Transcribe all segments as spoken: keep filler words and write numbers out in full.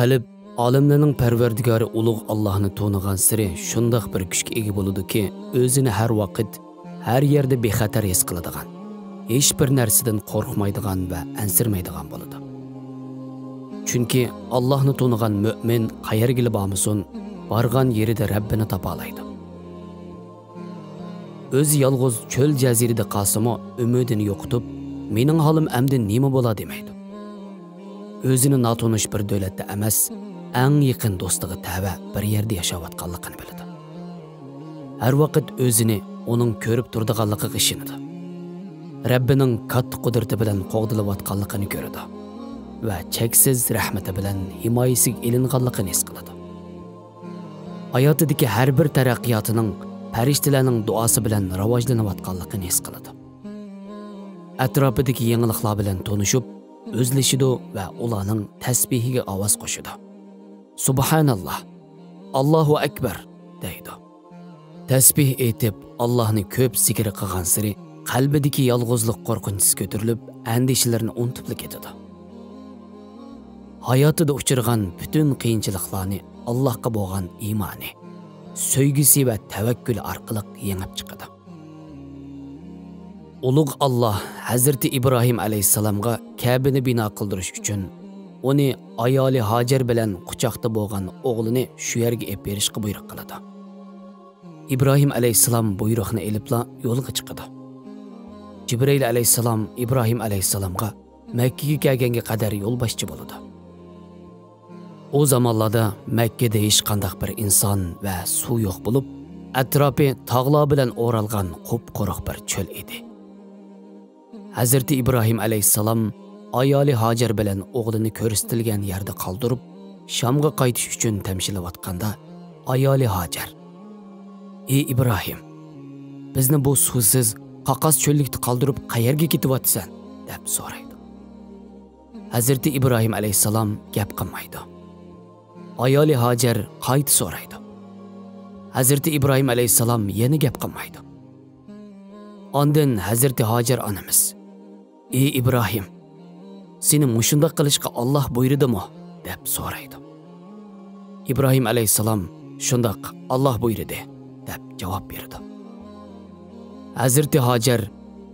قەلب ئالەملەرنىڭ پەرۋەردىگارى ئۇلۇغ ئاللاھنى تونۇغانسېرى شۇنداق بىر كۈچكە ئىگە بولىدۇكى، ئۆزىنى ھەر ۋاقىت، ھەر يەردە بىخەتەر ھېس قىلىدىغان، ھېچبىر نەرسىدىن قورقمايدىغان ۋە ئەنسىرىمەيدىغان بولىدۇ. چۈنكى ئاللاھنى تونۇغان مۆمىن قەيەرگىلا بارمىسۇن، بارغان يېرىدە رەببىنى تاپالايدۇ. ئۆزى يالغۇز چۆل جەزىرىدە قالسىمۇ، ئۈمىدىنى يوقىتىپ، «مېنىڭ ھالىم ئەمدى نېمە بولا؟» دېمەيدۇ. ئۆزىنى ناتونۇش بىر دۆلەتتە ئەمەس، ئەڭ يېقىن دوستىغا تەۋە بىر يەردە ياشاۋاتقانلىقىنى بىلىدۇ. ھەر ۋاقىت ئۆزىنى ئۇنىڭ كۆرۈپ تۇرىدىغانلىقىغا ئىشىنىدۇ. رەببىنىڭ كاتتا قۇدرىتى بىلەن قوغدىلىۋاتقانلىقىنى كۆرىدۇ ۋە چەكسىز رەھمىتى بىلەن ھىمايىسىگە ئېلىنغانلىقىنى ھېس قىلىدۇ. ھاياتىدىكى ھەر بىر تەرەققىياتىنىڭ پەرىشتىلەرنىڭ دۇئاسى بىلەن راۋاجلىنىۋاتقانلىقىنى ھېس قىلىدۇ. ئەتراپىدىكى يېڭىلىقلار بىلەن تونۇشۇپ، ئۆزلىشىدۇ ۋە ئۇلارنىڭ تەسبىھىگە ئاۋاز قوشىدۇ. «سۇبھاناللاھ! ئاللاھۇ ئەكبەر!» دەيدۇ. تەسبىھ ئېيتىپ، ئاللاھنى كۆپ زىكىر قىلغانسېرى قەلبىدىكى يالغۇزلۇق قورقۇنچىسى كۆتۈرۈلۈپ، ئەندىشىلىرىنى ئۇنتۇپلا كېتىدۇ. ھاياتىدا ئۇچرىغان پۈتۈن قىيىنچىلىقلارنى ئاللاھقا بولغان ئىمانى، سۆيگۈسى ۋە تەۋەككۈلى ئارقىلىق يېڭىپ چىقىدۇ. ئۇلۇغ ئاللاھ ھەزرىتى ئىبراھىم ئەلەيھىسسالامغا كەبىنى بىنا قىلدۇرۇش ئۈچۈن ئۇنى ئايالى ھاجەر بىلەن قۇچاقتا بولغان ئوغلىنى شۇ يەرگە ئېلىپ بېرىشقا بۇيرۇق قىلىدۇ. ئىبراھىم ئەلەيھىسسالام بۇيرۇقنى ئېلىپلا يولغا چىقىدۇ. جىبرىئىل ئەلەيھىسسالام ئىبراھىم ئەلەيھىسسالامغا مەككىگە كەلگەنگە قەدەر يولباشچى بولىدۇ. ئۇ زامانلاردا مەككىدە ھېچقانداق بىر ئىنسان ۋە سۇ يوق بولۇپ، ئەتراپى تاغلار بىلەن ئورالغان قۇپقۇرۇق بىر چۆل ئىدى. ھەزرىتى ئىبراھىم ئەلەيھىسسالام ئايالى ھاجەر بىلەن ئوغلىنى كۆرسىتىلگەن يەردە قالدۇرۇپ، شامغا قايتىش ئۈچۈن تەمشىلىۋاتقاندا، ئايالى ھاجەر، «ئى ئىبراھىم، بىزنى بۇ سۇسىز، قاقاس چۆللۈكتە قالدۇرۇپ قەيەرگە كېتىۋاتىسەن؟» دەپ سورايدۇ. ھەزرىتى ئىبراھىم ئەلەيھىسسالام گەپ قىلمايدۇ. ئايالى ھاجەر قايتا سورايدۇ. ھەزرىتى ئىبراھىم ئەلەيھىسسالام يەنە گەپ قىلمايدۇ. ئاندىن ھەزرىتى ھاجەر ئانىمىز، «ئى ئىبراھىم، سېنى مۇشۇنداق قىلىشقا ئاللاھ بۇيرۇدىمۇ؟» دەپ سورايدۇ. ئىبراھىم ئەلەيھىسسالام، «شۇنداق، ئاللاھ بۇيرۇدى» دەپ جاۋاب بېرىدۇ. ھەزرىتى ھاجەر،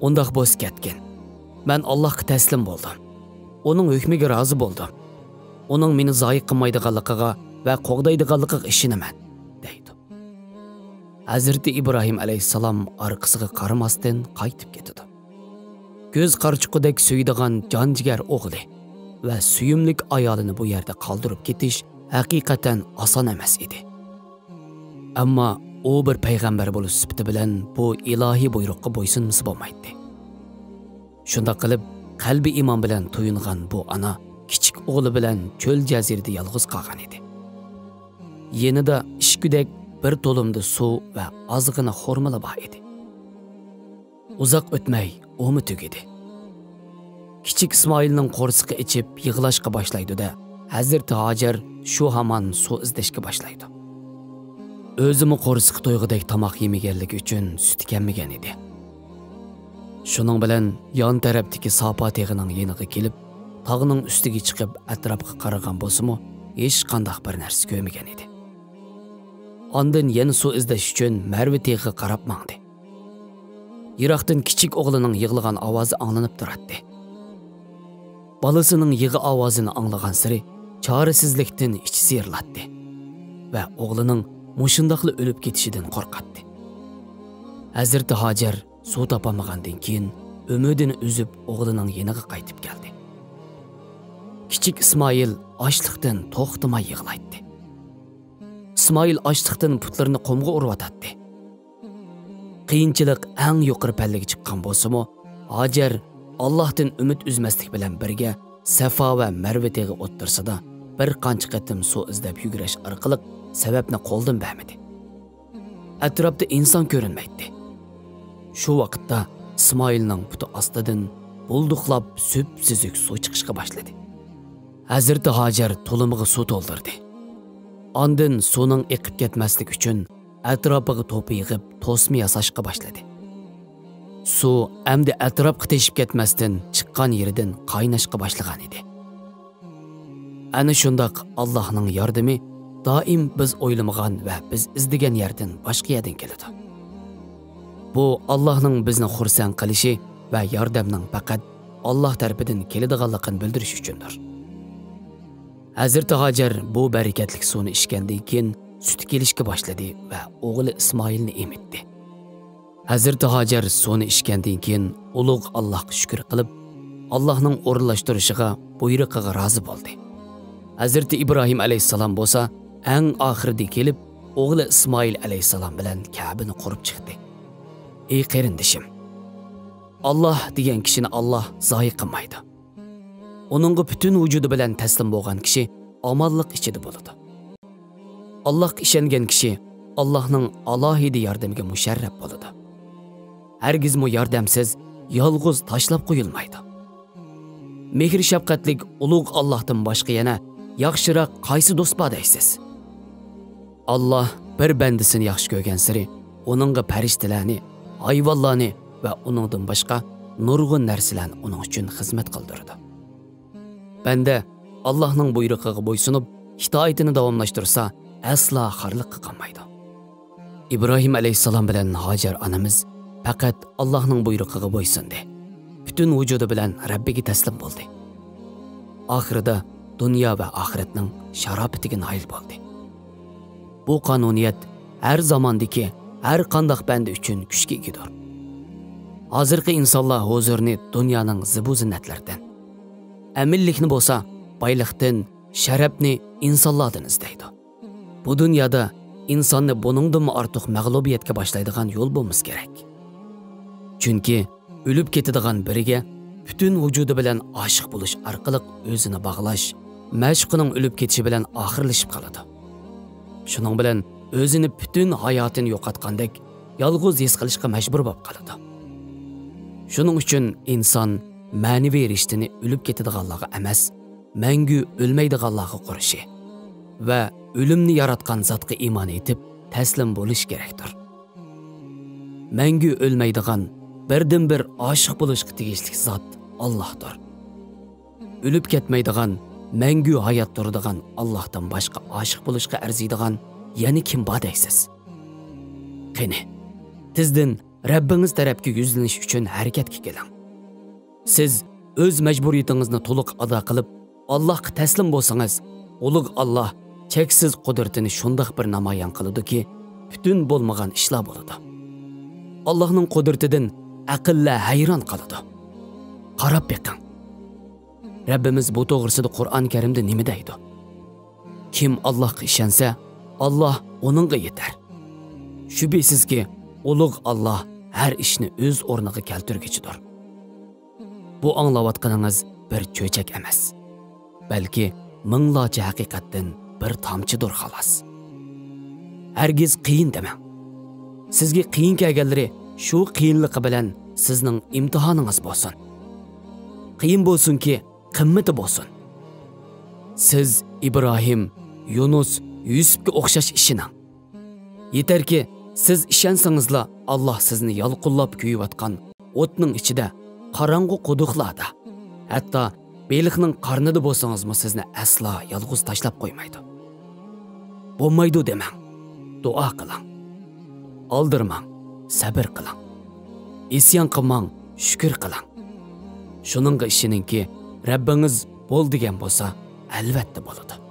«ئۇنداق بولسا كەتكىن. مەن ئاللاھقا تەسلىم بولدۇم. ئۇنىڭ ھۆكمىگە رازى بولدۇم. ئۇنىڭ مېنى زايە قىلمايدىغانلىقىغا ۋە قوغدايدىغانلىقىغا ئىشىنىمەن» دەيدۇ. ھەزرىتى ئىبراھىم ئەلەيھىسسالام ئارقىسىغا قارىماستىن قايتىپ كېتىدۇ. كۆز قارىچۇقىدەك سۆيىدىغان جان جىگەر ئوغلى ۋە سۆيۈملۈك ئايالىنى بۇ يەردە قالدۇرۇپ كېتىش ھەقىقەتەن ئاسان ئەمەس ئىدى. ئەمما ئۇ بىر پەيغەمبەر بولۇش سۈپىتى بىلەن بۇ ئىلاھىي بۇيرۇققا بويسۇنمىسا بولمايتتى. شۇنداق قىلىپ، قەلبى ئىمان بىلەن تويۇنغان بۇ ئانا كىچىك ئوغلى بىلەن چۆل جەزىرىدە يالغۇز قالغان ئىدى. يېنىدا ئىچكۈدەك بىر تولۇمدا سۇ ۋە ئازغىنە خورمىلا بار ئىدى. ئۇزاق ئۆتمەي، ئۇمۇ تۈگىدى. كىچىك ئىسمائىلنىڭ قورسىقى ئېچىپ يىغلاشقا باشلايدۇ-دە، ھەزرىتى ھاجەر شۇ ھامان سۇ ئىزدەشكە باشلايدۇ. ئۆزىمۇ قورسىقى تويغۇدەك تاماق يېمىگەنلىكى ئۈچۈن سۈتى كەممىگەن ئىدى. شۇنىڭ بىلەن يان تەرەپتىكى ساپا تېغىنىڭ يېنىغا كېلىپ، تاغنىڭ ئۈستىگە چىقىپ ئەتراپقا قارىغان بولسىمۇ، ھېچقانداق بىر نەرسە كۆرمىگەن ئىدى. ئاندىن يەنە سۇ ئىزدەش ئۈچۈن مەرۋە تېغىغا قاراپ ماڭدى. يىراقتىن كىچىك ئوغلىنىڭ يىغلىغان ئاۋازى ئاڭلىنىپ تۇراتتى. بالىسىنىڭ يىغا ئاۋازىنى ئاڭلىغانسېرى چارىسىزلىكتىن ئىچى سىيرىلاتتى ۋە ئوغلىنىڭ مۇشۇنداقلا ئۆلۈپ كېتىشىدىن قورقاتتى. ھەزرىتى ھاجەر سۇ تاپالمىغاندىن كېيىن ئۈمىدىنى ئۈزۈپ ئوغلىنىڭ يېنىغا قايتىپ كەلدى. كىچىك ئىسمائىل ئاچلىقتىن توختىماي يىغلايتتى. ئىسمائىل ئاچلىقتىن پۇتلىرىنى قۇمغا ئۇرۇۋاتاتتى. قىيىنچىلىق ئەڭ يۇقىرى پەللىگە چىققان بولسىمۇ، ھاجەر ئاللاھتىن ئۈمىد ئۈزمەسلىك بىلەن بىرگە سەفا ۋە مەرۋە تېغى ئوتتۇرىسىدا بىر قانچە قېتىم سۇ ئىزدەپ يۈگۈرۈش ئارقىلىق سەۋەبنى قولدىن بەرمىدى. ئەتراپتا ئىنسان كۆرۈنمەيتتى. شۇ ۋاقىتتا ئىسمائىلنىڭ پۇتى ئاستىدىن بۇلدۇقلاپ سۈپسۈزۈك سۇ چىقىشقا باشلىدى. ھەزرىتى ھاجەر تۇلۇمىغا سۇ تولدۇردى. ئاندىن سۇنىڭ ئېقىپ كەتمەسلىكى ئۈچۈن ئەتراپىغا توپا يىغىپ توسما ياساشقا باشلىدى. سۇ ئەمدى ئەتراپقا تېشىپ كەتمەستىن چىققان يېرىدىن قايناشقا باشلىغان ئىدى. ئەنە شۇنداق ئاللاھنىڭ ياردىمى دائىم بىز ئويلىمىغان ۋە بىز ئىزدىگەن يەردىن، باشقا يەردىن كېلىدۇ. بۇ ئاللاھنىڭ بىزنى خۇرسەن قىلىشى ۋە ياردەمنىڭ پەقەت ئاللاھ تەرىپىدىن كېلىدىغانلىقىنى بىلدۈرۈش ئۈچۈندۇر. ھەزرىتى ھاجەر بۇ بەرىكەتلىك سۇنى ئىچكەندىن كېيىن سۈتى كېلىشكە باشلىدى ۋە ئوغلى ئىسمائىلنى ئېمىتتى. ھەزرىتى ھاجەر سۇنى ئىچكەندىن كېيىن ئۇلۇغ ئاللاھقا شۈكۈر قىلىپ، ئاللاھنىڭ ئورۇنلاشتۇرۇشىغا، بۇيرۇقىغا رازى بولدى. ھەزرىتى ئىبراھىم ئەلەيھىسسالام بولسا ئەڭ ئاخىرىدا كېلىپ، ئوغلى ئىسمائىل ئەلەيھىسسالام بىلەن كەبىنى قۇرۇپ چىقتى. ئى قېرىندىشىم! ئاللاھ دېگەن كىشىنى ئاللاھ زايە قىلمايدۇ. ئۇنىڭغا پۈتۈن ۋۇجۇدى بىلەن تەسلىم بولغان كىشى ئامانلىق ئىچىدە بولىدۇ. ئاللاھقا ئىشەنگەن كىشى ئاللاھنىڭ ئالاھىدە ياردىمىگە مۇشەررەپ بولىدۇ. ھەرگىزمۇ ياردەمسىز، يالغۇز تاشلاپ قويۇلمايدۇ. مېھىر-شەپقەتلىك ئۇلۇغ ئاللاھتىن باشقا يەنە ياخشىراق قايسى دوست بار دەيسىز؟ ئاللاھ بىر بەندىسىنى ياخشى كۆرگەنسېرى، ئۇنىڭغا پەرىشتىلەرنى، ھايۋانلارنى ۋە ئۇنىڭدىن باشقا نۇرغۇن نەرسىلەرنى ئۇنىڭ ئۈچۈن خىزمەت قىلدۇرىدۇ. بەندە ئاللاھنىڭ بۇيرۇقىغا بويسۇنۇپ، ئىتائىتىنى داۋاملاشتۇرسا، ئەسلا خارلىققا قالمايدۇ. ئىبراھىم ئەلەيھىسسالام بىلەن ھاجەر ئانىمىز پەقەت ئاللاھنىڭ بۇيرۇقىغا بويسۇندى. پۈتۈن ۋۇجۇدى بىلەن رەببىگە تەسلىم بولدى. ئاخىرىدا دۇنيا ۋە ئاخىرەتنىڭ شاراپىتىگە نايىل بولدى. بۇ قانۇنىيەت ھەر زاماندىكى ھەر قانداق بەندە ئۈچۈن كۈچكە ئىگىدۇر. ھازىرقى ئىنسانلار ھۇزۇرنى دۇنيانىڭ زىبۇ-زىننەتلىرىدىن، ئەمىنلىكنى بولسا بايلىقتىن، شەرەپنى ئىنسانلاردىن ئىزدەيدۇ. بۇ دۇنيادا ئىنساننى بۇنىڭدىنمۇ ئارتۇق مەغلۇبىيەتكە باشلايدىغان يول بولمىسا كېرەك. چۈنكى ئۆلۈپ كېتىدىغان بىرىگە پۈتۈن ۋۇجۇدى بىلەن ئاشىق بولۇش ئارقىلىق ئۆزىنى باغلاش، مەشۇقىنىڭ ئۆلۈپ كېتىشى بىلەن ئاخىرلىشىپ قالىدۇ. شۇنىڭ بىلەن ئۆزىنى پۈتۈن ھاياتىنى يوقاتقاندەك يالغۇز ھېس قىلىشقا مەجبۇر بولۇپ قالىدۇ. شۇنىڭ ئۈچۈن ئىنسان مەنىۋى رىشتىنى ئۆلۈپ كېتىدىغانلارغا ئەمەس، مەڭگۈ ئۆلمەيدىغانلارغا قۇرۇشى ۋە ئۆلۈمنى ياراتقان زاتقا ئىمان ئېيتىپ تەسلىم بولۇشى كېرەكتۇر. مەڭگۈ ئۆلمەيدىغان، بىردىنبىر ئاشىق بولۇشقا تېگىشلىك زات ئاللاھتۇر. ئۆلۈپ كەتمەيدىغان، مەڭگۈ ھايات تۇرىدىغان ئاللاھتىن باشقا ئاشىق بولۇشقا ئەرزىيدىغان يەنە كىم بار دەيسىز؟ قېنى، تېزدىن رەببىڭىز تەرەپكە يۈزلىنىش ئۈچۈن ھەرىكەتكە كېلىڭ. سىز ئۆز مەجبۇرىيىتىڭىزنى تولۇق ئادا قىلىپ، ئاللاھقا تەسلىم بولسىڭىز، ئۇلۇغ ئاللاھ چەكسىز قۇدرىتىنى شۇنداق بىر نامايان قىلىدۇكى، پۈتۈن بولمىغان ئىشلار بولىدۇ. ئاللاھنىڭ قۇدرىتىدىن ئەقىللەر ھەيران قالىدۇ. قاراپ بېقىڭ. رەببىمىز بۇ توغرىسىدا قۇرئان كەرىمدە نېمە دەيدۇ؟ كىم ئاللاھقا ئىشەنسە، ئاللاھ ئۇنىڭغا يېتەر. شۈبھىسىزكى، ئۇلۇغ ئاللاھ ھەر ئىشنى ئۆز ئورنىغا كەلتۈرگۈچىدۇر. بۇ ئاڭلاۋاتقىنىڭىز بىر چۆچەك ئەمەس، بەلكى مىڭلارچە ھەقىقەتتىن بىر تامچىدۇر، خالاس. ھەرگىز قىيىن دېمەڭ. سىزگە قىيىن كەلگەنلىرى شۇ قىيىنلىقى بىلەن سىزنىڭ ئىمتىھانىڭىز بولسۇن. قىيىن بولسۇنكى، قىممىتى بولسۇن. سىز ئىبراھىم، يۇنۇس، يۈسۈپكە ئوخشاش ئىشىنىڭ. يېتەركى، سىز ئىشەنسىڭىزلا، ئاللاھ سىزنى يالقۇنلاپ كۆيۈۋاتقان ئوتنىڭ ئىچىدە، قاراڭغۇ قۇدۇقلاردا، ھەتتا بېلىقنىڭ قارنىدا بولسىڭىزمۇ سىزنى ئەسلا يالغۇز تاشلاپ قويمايدۇ. بولمايدۇ دېمەڭ، دۇئا قىلىڭ. ئالدىرىماڭ، سەبىر قىلىڭ. ئىسيان قىلماڭ، شۈكۈر قىلىڭ. شۇنىڭغا ئىشىنىڭكى، رەببىڭىز بول دېگەن بولسا، ئەلۋەتتە بولىدۇ.